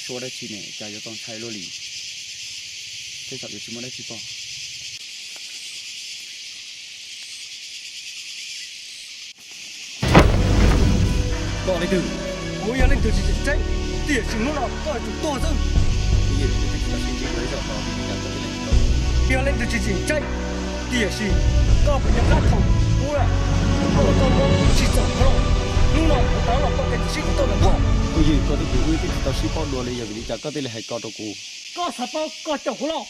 Suab dab tsi ne, cas yuav txaus ntshai luaj li? Tej zaum yuav tsis muaj dab tsi pom. Koj leej twg? Kuv yog leej twg tsis tseem ceeb, tiam sis hnub no koj yuav tsum tuag xwb. Yog leej twg tsis tseem ceeb, tiam sis koj puas nco qab thaum ub, koj ua koj mob tsis txaus hauv los? Hnub no kuv rov los pauj kev tib si kuv tuaj ntawm koj. Kuv yog koj tus kwv, wb twb tsis tau sib paub dua li, yog vim li cas koj thiaj li hais ko rau kuv? Koj xav paub koj caum kuv los?